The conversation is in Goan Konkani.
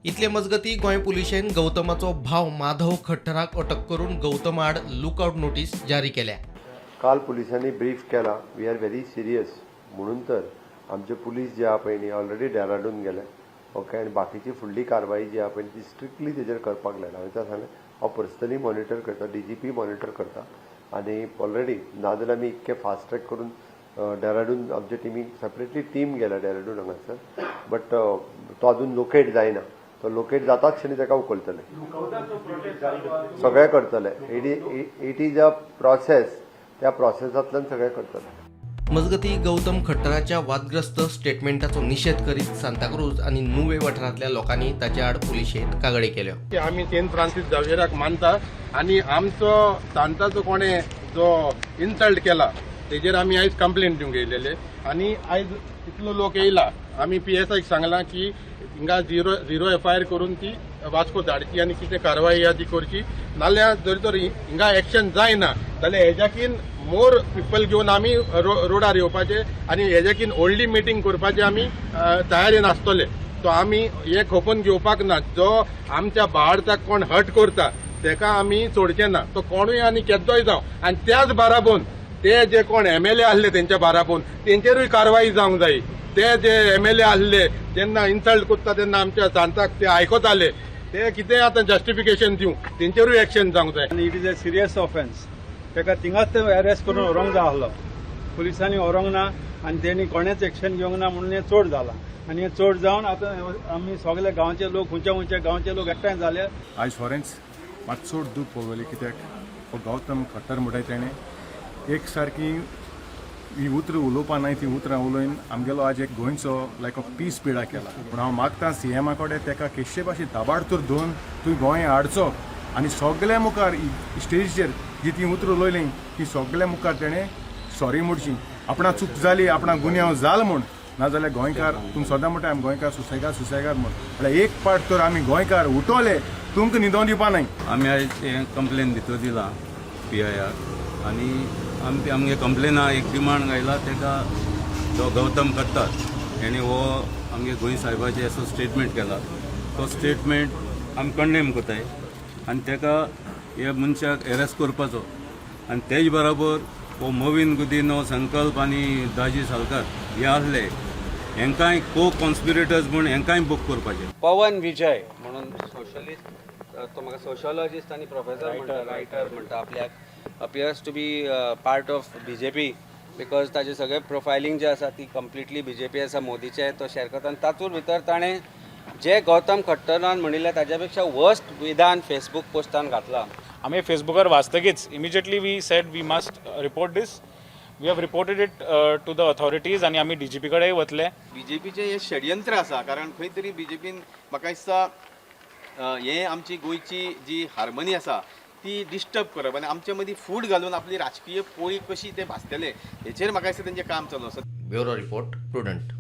इतले मजगती गोंय पुलिशेन गौतमाचो भाव माधव खट्टराक अटक करून गौतम आड लुकआउट नोटीस जारी केल्या. काल पुलिसांनी ब्रीफ केला. We are very serious. म्हणून तर आमचे पुलीस जे आहा पळय न्ही, ऑलरेडी डेहराडून गेले, ओके. आनी बाकीची फुडली कारवाई जी आहा पळय ती स्ट्रिक्टली तेजेर करपाक लायला. हांवें ताका सांगलें, हांव पर्सनली मॉनिटर करता, डीजीपी मॉनिटर करता आनी ऑलरेडी नाजाल्यार आमी इतके फास्ट ट्रॅक करून डेहराडून आमच्या टिमीक सेपरेटली टीम गेल्या डेहराडून हांगासर. बट तो अजून लोकेट जायना. तो लोकेट जाताच क्षणी ताका उखलतले, सगळें करतले. It is a process. त्या प्रोसेसांतल्यान सगळें करतले. मजगती, गौतम खट्टराच्या वादग्रस्त स्टेटमेंटाचो निशेध करीत सांताक्रूज आनी नुवे वाठारांतल्या लोकांनी ताचे आड पुलिशेंत कागाळी केल्यो. की आमी सेंट फ्रांसीस झावियराक मानता आनी आमचो सांताचो कोणे जो इन्सल्ट केला तेजेर आमी आयज कंप्लेन दिवंक येयलेले. आनी आयज इतलो लोक येयला. आमी पीएसआयक सांगलां की हिंगा झिरो झिरो एफआयआर करून ती वास्को धाडची आनी कितें कारवाई आहा ती करची. नाल्यार जर तर हिंगा एक्शन जायना जाल्यार हेज्याकीन मोर पिपल घेवन आमी रोडार येवपाचे आनी हेज्याकीन व्हडली मिटींग करपाची आमी तयारेन आसतले. सो आमी हे खपोवन घेवपाक ना. जो आमच्या भावार्थाक कोण हर्ट करता तेका आमी सोडचे ना, तो कोणूय आनी केदोय जावं. आनी त्याच बाराबोन ते जे कोण एमएलए आहले, तेंच्या बाराबोन तेंचेरूय कारवाई जावंक जाय. ते जे एमएलए आहले, जेन्ना इन्सल्ट करता तेन्ना आमच्या सांताक ते आयकताले, ते कितें आतां जस्टिफिकेशन दिवं, तेंचेरूय एक्शन जावंक जाय. आनी it is a serious offence. ताका थिंगाच ते अरेस्ट करून व्हरूंक जाय आसलो. पुलिसांनी व्हरूंक ना आनी तेणी कोणेच एक्शन घेवंक ना, म्हणून हें चड जालां. आनी हें चड जावन आतां आमी सगळे गांवचे लोक, खंयच्या खंयच्या गांवचे लोक एकठांय जाले. आयज खरेंच मातसो दूख भोगवली, कित्याक हो गौतम खट्टर म्हणटाय तेणें एक सारकी ही उतरां उलोवपा नाय ती उतरां उलोवन आमगेलो आज एक गोंयचो लायक अ पीस पिडा केला. पूण हांव मागता सीएमा कडेन, तेका केशे भाशेन ताबाडतोर धरून तुवें गोंय हाडचो आनी सगल्या मुखार स्टेजीचेर जी ती उतरां उलयलीं ती सगल्या मुखार तेणें सॉरी म्हणची, आपणा चूक जाली, आपणा गुन्यांव जाल म्हूण. नाजाल्यार गोंयकार तुमी सदां म्हणटा आमी गोंयकार सुसेगाद सुसेगाद म्हूण, म्हळ्यार एक पाट तर आमी गोंयकार उठवले, तुमकां न्हिदोन दिवपा नाय. आमी आयज हें कंप्लेन भितर दिलां पीआयआर आनी आमी आमगे कंप्लेना एक डिमांड घायला. ताका जो गौतम खट्टर हेणी हो आमगे गोंय साहेबाचे असो स्टेटमेंट केला, तो स्टेटमेंट आमी कंडेम करताय आनी ताका ह्या मनशाक एरेस्ट करपाचो. आनी तेज बरोबर हो मोविन गुदिनो, संकल्प आनी दाजी सालकार हे आहले, हेंकांय को कॉन्स्पिरेटर्स म्हूण हेंकांय बूक करपाचें. पवन विजय म्हणून सोशलिस्ट, तो म्हाका सोशॉलॉजिस्ट आनी प्रोफेसर म्हणटा, रायटर म्हणटा आपल्याक, appears to be part of BJP because ताजे सगळे प्रोफायलींग जे आसा ती कंप्लिटली बीजेपी आसा, मोदीचे तो शेअर करता. आनी तातूंत भितर ताणें जे गौतम खट्टरान म्हणिल्लें ताज्या पेक्षा वर्स्ट विधान फेसबूक पोस्टान घातलां. आमी फेसबुकार वाचतकीच immediately we said we must report this. We have reported it to the authorities आनी आमी डीजीपी कडेन वतले. बीजेपीचें हें षडयंत्र आसा, कारण खंय तरी बीजेपीन म्हाका दिसता हें आमची गोंयची जी हार्मनी आसा ती डिस्टर्ब करप आनी आमचे मदीं फूट घालून आपली राजकीय पोळी कशी ते भाजतले हेचेर म्हाका दिसता तेंचें काम चालू आसा. Bureau report, prudent.